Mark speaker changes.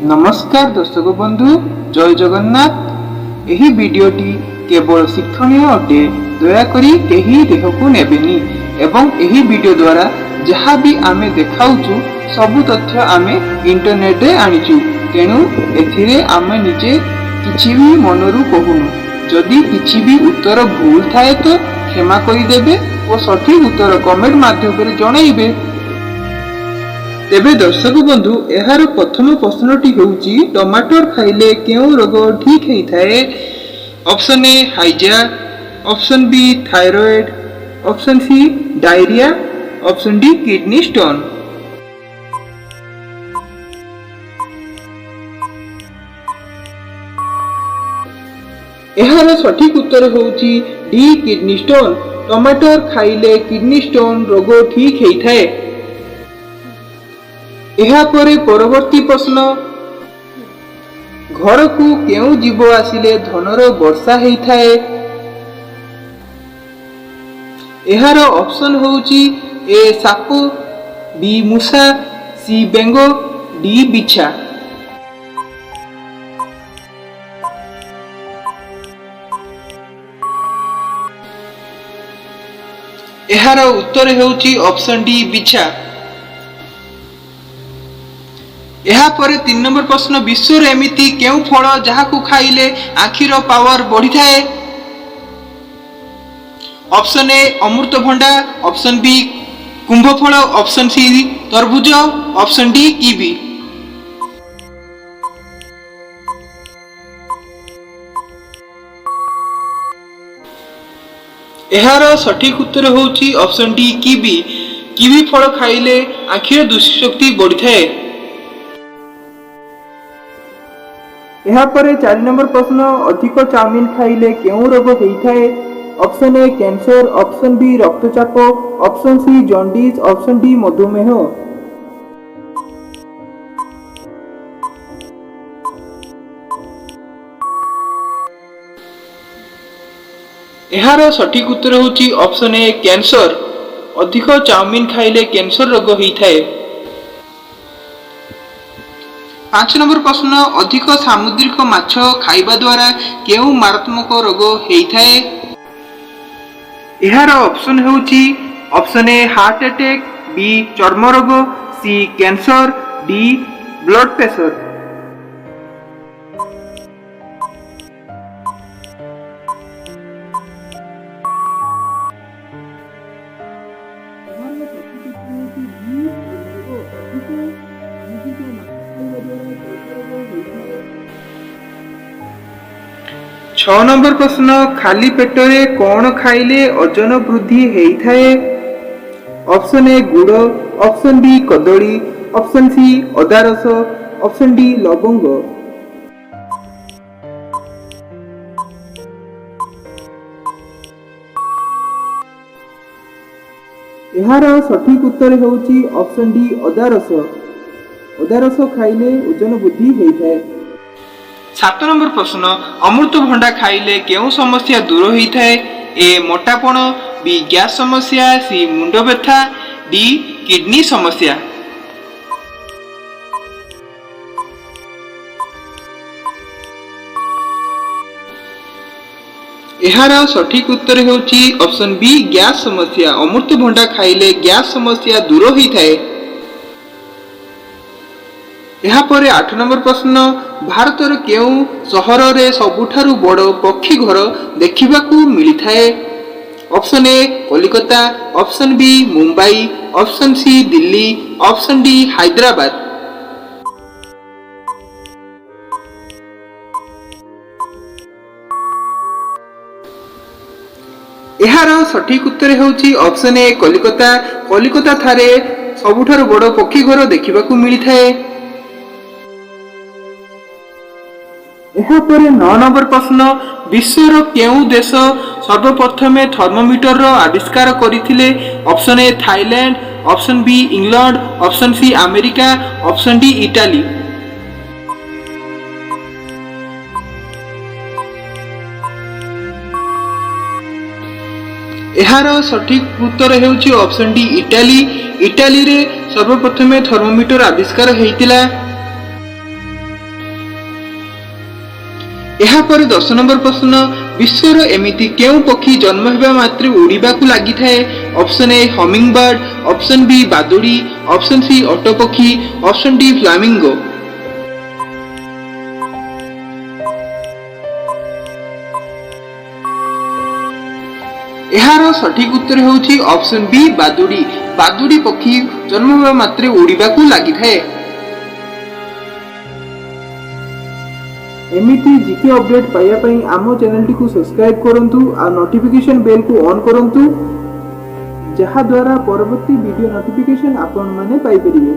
Speaker 1: ନମସ୍କାର ଦର୍ଶକ ବନ୍ଧୁ, ଜୟ ଜଗନ୍ନାଥ। ଏହି ଭିଡ଼ିଓଟି କେବଳ ଶିକ୍ଷଣୀୟ ଅଟେ। ଦୟାକରି କେହି ଦେହକୁ ନେବେନି ଏବଂ ଏହି ଭିଡ଼ିଓ ଦ୍ୱାରା ଯାହା ବି ଆମେ ଦେଖାଉଛୁ, ସବୁ ତଥ୍ୟ ଆମେ ଇଣ୍ଟରନେଟରେ ଆଣିଛୁ। ତେଣୁ ଏଥିରେ ଆମେ ନିଜେ କିଛି ବି ମନରୁ କହୁନୁ। ଯଦି କିଛି ବି ଉତ୍ତର ଭୁଲ ଥାଏ ତ କ୍ଷମା କରିଦେବେ ଓ ସଠିକ ଉତ୍ତର କମେଣ୍ଟ ମାଧ୍ୟମରେ ଜଣାଇବେ। ତେବେ ଦର୍ଶକ ବନ୍ଧୁ, ଏହାର ପ୍ରଥମ ପ୍ରଶ୍ନଟି ହେଉଛି, ଟମାଟର ଖାଇଲେ କେଉଁ ରୋଗ ଠିକ୍ ହେଇଥାଏ? ଅପସନ୍ ଏ ହାଇଜା, option B thyroid, option C diarrhoea, option D kidney stone. ଏହାର ସଠିକ ଉତ୍ତର ହେଉଛି ଡି କିଡନୀ ଷ୍ଟୋନ୍। ଟମାଟର ଖାଇଲେ କିଡନୀ ଷ୍ଟୋନ୍ ରୋଗ ଠିକ୍ ହେଇଥାଏ। ଏହାପରେ ପରବର୍ତ୍ତୀ ପ୍ରଶ୍ନ, ଘରକୁ କେଉଁ ଜୀବ ଆସିଲେ ଧନର ବର୍ଷା ହେଇଥାଏ? ଏହାର ଅପସନ୍ ହେଉଛି ଏ ସାପ, ବି ମୂଷା, ସି ବେଙ୍ଗ, ଡି ବିଛା। ଏହାର ଉତ୍ତର ହେଉଛି ଅପସନ୍ ଡି ବିଛା। ଏହାପରେ 3 ନମ୍ବର ପ୍ରଶ୍ନ, ବିଶ୍ୱରେ ଏମିତି କେଉଁ ଫଳ ଯାହାକୁ ଖାଇଲେ ଆଖିର ପାୱାର ବଢିଥାଏ? ଅପସନ୍ ଏ ଅମୃତଭଣ୍ଡା, ଅପସନ୍ ବି କୁମ୍ଭଫଳ, ଅପସନ୍ ସି ତରଭୁଜ, ଅପସନ୍ ଡି କିବି। ଏହାର ସଠିକ ଉତ୍ତର ହେଉଛି ଅପସନ୍ ଡି କିବି। କିବି ଫଳ ଖାଇଲେ ଆଖିର ଦୃଷ୍ଟିଶକ୍ତି ବଢିଥାଏ। ଏହାପରେ 4 ନମ୍ବର ପ୍ରଶ୍ନ, ଅଧିକ ଚାଉମିନ ଖାଇଲେ କେଉଁ ରୋଗ ହେଇଥାଏ? ଅପସନ୍ ଏ କ୍ୟାନ୍ସର, ଅପସନ୍ ବି ରକ୍ତଚାପ, option C jaundice, option D ମଧୁମେହ। ଏହାର ସଠିକ ଉତ୍ତର ହେଉଛି ଅପସନ୍ ଏ କ୍ୟାନ୍ସର। ଅଧିକ ଚାଉମିନ ଖାଇଲେ କ୍ୟାନ୍ସର ରୋଗ ହେଇଥାଏ। 5 ନମ୍ବର ପ୍ରଶ୍ନ, ଅଧିକ ସାମୁଦ୍ରିକ ମାଛ ଖାଇବା ଦ୍ୱାରା କେଉଁ ମାରାତ୍ମକ ରୋଗ ହେଇଥାଏ? ଏହାର ଅପସନ୍ ହେଉଛି ଅପସନ୍ ଏ ହାର୍ଟ ଆଟାକ୍, ବି ଚର୍ମ ରୋଗ, C cancer, D blood pressure. ଏହାର ସଠିକ ଉତ୍ତର ହେଉଛି ବି ଚର୍ମ ରୋଗ। ଅଧିକ ସାମୁଦ୍ରିକ ମାଛ ଖାଇବା ଦ୍ୱାରା ଚର୍ମ ରୋଗ ହୋଇଥାଏ। 6 ନମ୍ବର ପ୍ରଶ୍ନ, ଖାଲି ପେଟରେ କଣ ଖାଇଲେ ଓଜନ ବୃଦ୍ଧି ହେଇଥାଏ? ଅପସନ୍ ଏ ଗୁଡ଼, ଅପସନ୍ ବି କଦଳୀ, ଅପସନ୍ ସି ଅଦା ରସ, ଅପସନ୍ ଡି ଲବଙ୍ଗ। ଏହାର ସଠିକ ଉତ୍ତର ହେଉଛି ଅପସନ୍ ଡି ଅଦା ରସ। ଅଦା ରସ ଖାଇଲେ ଓଜନ ବୃଦ୍ଧି ହେଇଥାଏ। 7 ନମ୍ବର ପ୍ରଶ୍ନ, ଅମୃତଭଣ୍ଡା ଖାଇଲେ କେଉଁ ସମସ୍ୟା ଦୂର ହେଇଥାଏ? ଏ ମୋଟାପଣ, ବି ଗ୍ୟାସ୍ ସମସ୍ୟା, ସି ମୁଣ୍ଡ ବ୍ୟଥା, ଡି କିଡନୀ ସମସ୍ୟା। ଏହାର ସଠିକ ଉତ୍ତର ହେଉଛି ଅପସନ୍ ବି ଗ୍ୟାସ୍ ସମସ୍ୟା। ଅମୃତଭଣ୍ଡା ଖାଇଲେ ଗ୍ୟାସ୍ ସମସ୍ୟା ଦୂର ହେଇଥାଏ। ଏହାପରେ 8 ନମ୍ବର ପ୍ରଶ୍ନ, ଭାରତର କେଉଁ ସହରରେ ସବୁଠାରୁ ବଡ଼ ପକ୍ଷୀ ଘର ଦେଖିବାକୁ ମିଳିଥାଏ? Option A Calcutta, option B Mumbai, option C Delhi, option D Hyderabad. ଏହାର ସଠିକ ଉତ୍ତର ହେଉଛି ଅପସନ୍ ଏ କଲିକତା। କଲିକତା ଠାରେ ସବୁଠାରୁ ବଡ଼ ପକ୍ଷୀ ଘର ଦେଖିବାକୁ ମିଳିଥାଏ। ଏହାପରେ 9 ନମ୍ବର ପ୍ରଶ୍ନ, ବିଶ୍ୱର କେଉଁ ଦେଶ ସର୍ବପ୍ରଥମେ ଥର୍ମୋମିଟରର ଆବିଷ୍କାର କରିଥିଲେ? Option A Thailand, option B England, option C America, option D Italy. ଏହାର ସଠିକ ଉତ୍ତର ହେଉଛି ଅପସନ୍ ଡି ଇଟାଲୀ। ଇଟାଲୀରେ ସର୍ବପ୍ରଥମେ ଥର୍ମୋମିଟର ଆବିଷ୍କାର ହେଇଥିଲା। ଏହାପରେ 10 ନମ୍ବର ପ୍ରଶ୍ନ, ବିଶ୍ୱର ଏମିତି କେଉଁ ପକ୍ଷୀ ଜନ୍ମ ହେବା ମାତ୍ରେ ଉଡ଼ିବାକୁ ଲାଗିଥାଏ? Option A humming bird, option B ବାଦୁଡ଼ି, ଅପସନ୍ ସି ଓଟ ପକ୍ଷୀ, ଅପସନ୍ ଡି ଫ୍ଲାମିଙ୍ଗୋ। ଏହାର ସଠିକ ଉତ୍ତର ହେଉଛି ଅପସନ୍ ବି ବାଦୁଡ଼ି। ବାଦୁଡ଼ି ପକ୍ଷୀ ଜନ୍ମ ହେବା ମାତ୍ରେ ଉଡ଼ିବାକୁ ଲାଗିଥାଏ। ଏମିତି ଜିକେ ଅପଡେଟ୍ ପାଇବା ପାଇଁ ଆମ ଚ୍ୟାନେଲଟିକୁ ସବସ୍କ୍ରାଇବ୍ କରନ୍ତୁ ଆଉ ନୋଟିଫିକେସନ୍ ବେଲ୍କୁ ଅନ୍ କରନ୍ତୁ, ଯାହାଦ୍ୱାରା ପରବର୍ତ୍ତୀ ଭିଡ଼ିଓ ନୋଟିଫିକେସନ୍ ଆପଣମାନେ ପାଇପାରିବେ।